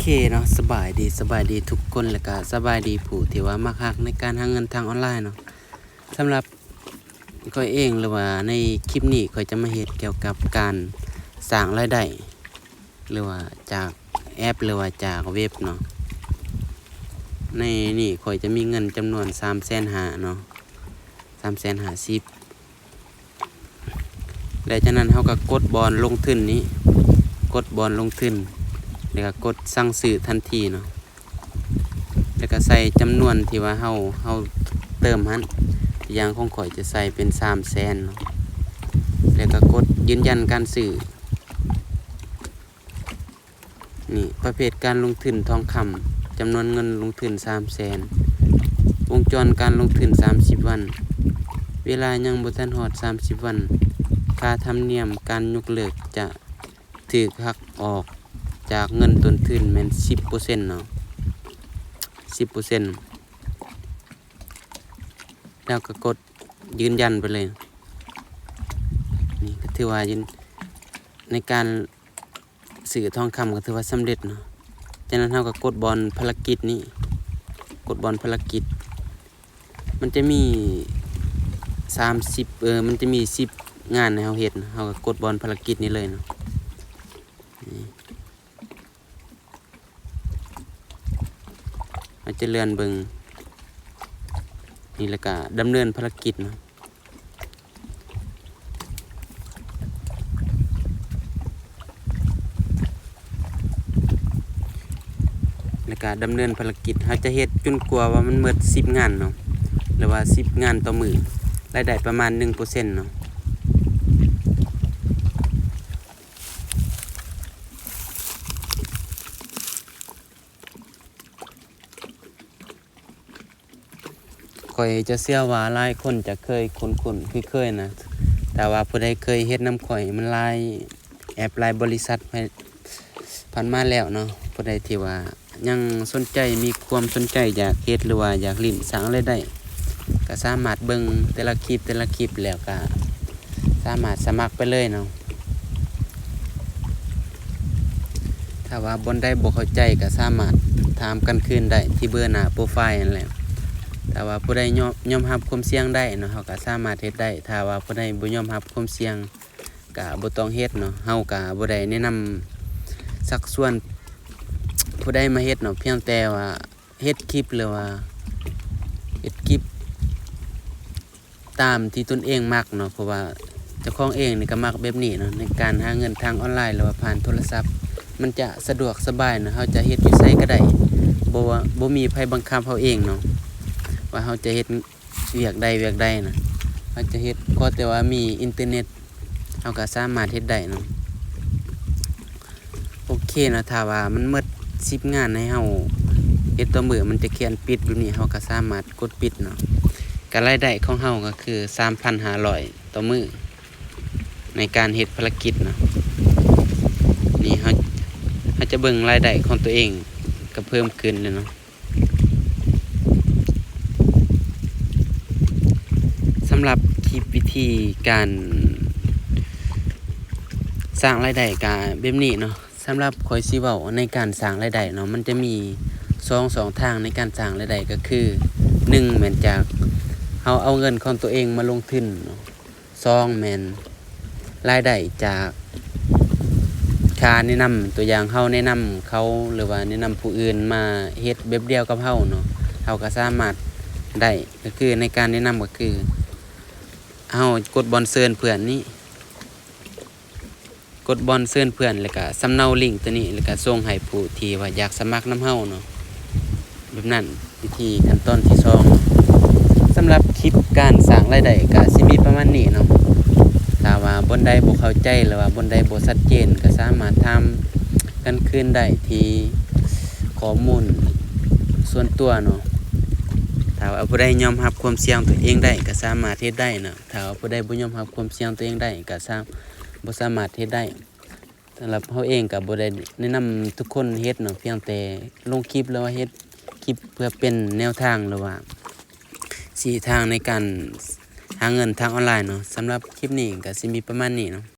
ເຄເນາະ ສະບາຍດີ ສະບາຍດີທຸກຄົນ ແລະກະສະບາຍດີຜູ້ທີ່ວ່າມັກຮັກໃນການຫາເງິນທາງອອນລາຍເນາະ. ສຳລັບຂ້ອຍເອງ ຫຼືວ່າໃນຄລິບນີ້ ຂ້ອຍຈະມາເຮັດກ່ຽວກັບການສ້າງລາຍໄດ້ ຫຼືວ່າຈາກແອັບ ຫຼືວ່າຈາກເວັບເນາະ. ໃນນີ້ຂ້ອຍຈະມີເງິນຈຳນວນສາມແສນຫ້າເນາະ ສາມແສນຫ້າສິບ ແລະຈາກນັ້ນເຮົາກໍກົດບ່ອນລົງທຶນນີ້ ກົດບ່ອນລົງທຶນ ແລະກໍກົດສັ່ງຊື້ທັນທີເນາະ ແລະກໍໃສ່ຈຳນວນທີ່ວ່າເຮົາ ເຮົາເຕີມຫັ້ນ ຢ່າງຂອງຂ້ອຍຈະໃສ່ເປັນສາມແສນເນາະ ແລະກໍກົດຢືນຢັນການຊື້. ນີ້ ປະເພດການລົງທຶນທອງຄຳ ຈຳນວນເງິນລົງທຶນສາມແສນ ວົງຈອນການລົງທຶນສາມສິບວັນ ເວລາຍັງບໍ່ທັນຮອດສາມສິບວັນ ຄ່າທຳນຽມການຍົກເລີກຈະຖືກຫັກອອກຈາກເງິນຕົ້ນທຶນແມ່ນສິບເປີເຊັນເນາະ ສິບເປີເຊັນ ແລ້ວກໍກົດຢືນຢັນໄປເລີຍ. ນີ້ກໍຖືວ່າຢືນ ໃນການ ຊື້ທອງຄຳກໍຖືວ່າສຳເລັດເນາະ. ຈາກນັ້ນເຮົາກໍກົດບ່ອນພາລະກິດນີ້ ກົດບ່ອນພາລະກິດ ມັນຈະມີສາມສິບ ເອີ ມັນຈະມີສິບງານໃຫ້ເຮົາເຮັດເນາະ ເຮົາກໍກົດບ່ອນພາລະກິດນີ້ເລີຍເນາະ. ນີ້ ເຮົາຈະເລື່ອນເບິ່ງ ນີ້ ແລ້ວກໍດຳເນີນພາລະກິດເນາະ. ແລ້ວກະດຳເນີນພາລະກິດ ເຮົາຈະເຮັດຈົນກວ່າວ່າມັນໝົດສິບງານເນາະ ຫຼືວ່າສິບງານຕໍ່ມື້ ລາຍໄດ້ປະມານໜຶ່ງເປີເຊັນເນາະ. ຂ້ອຍຈະເຊື່ອວ່າຫຼາຍຄົນຈະເຄີຍຄຸ້ນໆ ຄຸ້ນເຄີຍນະ ຖ້າວ່າຜູ້ໃດເຄີຍເຮັດນຳຂ້ອຍ ມັນຫຼາຍແອັບ ຫຼາຍບໍລິສັດ ຜ່ານມາແລ້ວເນາະ. ຜູ້ໃດທີ່ວ່າຍັງສົນໃຈ ມີຄວາມສົນໃຈຢາກເຮັດ ຫຼືວ່າຢາກຫຼິ້ນສ້າງລາຍໄດ້ ກໍສາມາດເບິ່ງແຕ່ລະຄລິບ ແຕ່ລະຄລິບ ແລ້ວກໍສາມາດສະໝັກໄປເລີຍເນາະ. ຖ້າວ່າບ່ອນໃດບໍ່ເຂົ້າໃຈກໍສາມາດຖາມກັນຄືນໄດ້ທີ່ເບີໜ້າໂປຣໄຟລ໌ຫັ້ນແຫຼະ. ຖ້າວ່າຜູ້ໃດຍອມ ຍອມຮັບຄວາມສ່ຽງໄດ້ເນາະ ເຮົາກໍສາມາດເຮັດໄດ້. ຖ້າວ່າຜູ້ໃດບໍ່ຍອມຮັບຄວາມສ່ຽງກໍບໍ່ຕ້ອງເຮັດເນາະ. ເຮົາກໍບໍ່ໄດ້ແນະນຳຊັກຊວນຜູ້ໃດມາເຮັດເນາະ ພຽງແຕ່ວ່າເຮັດຄລິບ ຫຼືວ່າເຮັດຄລິບ ຕາມທີ່ຕົນເອງມັກເນາະ ເພາະວ່າເຈົ້າຂອງເອງນີ້ກໍມັກແບບນີ້ເນາະ ໃນການຫາເງິນທາງອອນລາຍ ຫຼືວ່າຜ່ານໂທລະສັບ ມັນຈະສະດວກສະບາຍເນາະ. ເຮົາຈະເຮັດຢູ່ໃສກໍໄດ້ ບໍ່ວ່າ ບໍ່ມີໃຜບັງຄັບເຮົາເອງເນາະ ວ່າເຮົາຈະເຮັດວຽກໃດວຽກໃດນະ ເຮົາຈະເຮັດ ຂໍແຕ່ວ່າມີອິນເຕີເນັດ ເຮົາກໍສາມາດເຮັດໄດ້ເນາະ. ໂອເຄເນາະ ຖ້າວ່າມັນໝົດສິບງານໃຫ້ເຮົາເຮັດຕໍ່ມື້ ມັນຈະຂຽນປິດແບບນີ້ ເຮົາກໍສາມາດກົດປິດເນາະ. ກໍລາຍໄດ້ຂອງເຮົາກໍຄືສາມພັນຫ້າຮ້ອຍຕໍ່ມື້ ໃນການເຮັດພາລະກິດເນາະ. ນີ້ເຮົາ ເຮົາຈະເບິ່ງລາຍໄດ້ຂອງຕົວເອງກໍເພີ່ມຂຶ້ນແລ້ວເນາະ. ສຳລັບຄລິບວິທີການສ້າງລາຍໄດ້ກະແບບນີ້ເນາະ. ສຳລັບຂ້ອຍຊິເວົ້າໃນການສ້າງລາຍໄດ້ເນາະ ມັນຈະມີສອງຊ່ອງທາງໃນການສ້າງລາຍໄດ້ ກໍຄື ໜຶ່ງ ແມ່ນຈາກເຮົາເອົາເງິນຂອງຕົວເອງມາລົງທຶນເນາະ. ສອງ ແມ່ນລາຍໄດ້ຈາກຄ່າແນະນຳ ຕົວຢ່າງເຮົາແນະນຳເຂົາ ຫຼືວ່າແນະນຳຜູ້ອື່ນມາເຮັດແບບດຽວກັບເຮົາເນາະ ເຮົາກໍສາມາດໄດ້ ກໍຄືໃນການແນະນຳກໍຄືເຮົາກົດບ່ອນເຊີນເພື່ອນນີ້ ກົດບ່ອນເຊີນເພື່ອນ ແລ້ວກໍສຳເນົາລິ້ງຕົວນີ້ ແລ້ວກໍສົ່ງໃຫ້ຜູ້ທີ່ວ່າຢາກສະໝັກນຳເຮົາເນາະ. ແບບນັ້ນ ວິທີຂັ້ນຕອນທີສອງ. ສຳລັບຄລິບການສ້າງລາຍໄດ້ກໍຊິມີປະມານນີ້ເນາະ. ຖ້າວ່າບ່ອນໃດບໍ່ເຂົ້າໃຈ ຫຼືວ່າບ່ອນໃດບໍ່ຊັດເຈນ ກໍສາມາດຖາມກັນຄືນໄດ້ທີ່ຂໍ້ມູນສ່ວນຕົວເນາະ. ຖ້າວ່າຜູ້ໃດຍອມຮັບຄວາມສ່ຽງຕົວເອງໄດ້ ກໍສາມາດເຮັດໄດ້ເນາະ. ຖ້າວ່າຜູ້ໃດບໍ່ຍອມຮັບຄວາມສ່ຽງຕົວເອງໄດ້ ກໍສາ ບໍ່ສາມາດເຮັດໄດ້. ສຳລັບເຮົາເອງກໍບໍ່ໄດ້ແນະນຳທຸກຄົນເຮັດເນາະ ພຽງແຕ່ລົງຄລິບ ຫຼືວ່າເຮັດຄລິບເພື່ອເປັນແນວທາງ ຫຼືວ່າຊີ້ທາງໃນການຫາເງິນທາງອອນລາຍເນາະ. ສຳລັບຄລິບນີ້ກໍຊິມີປະມານນີ້ເນາະ.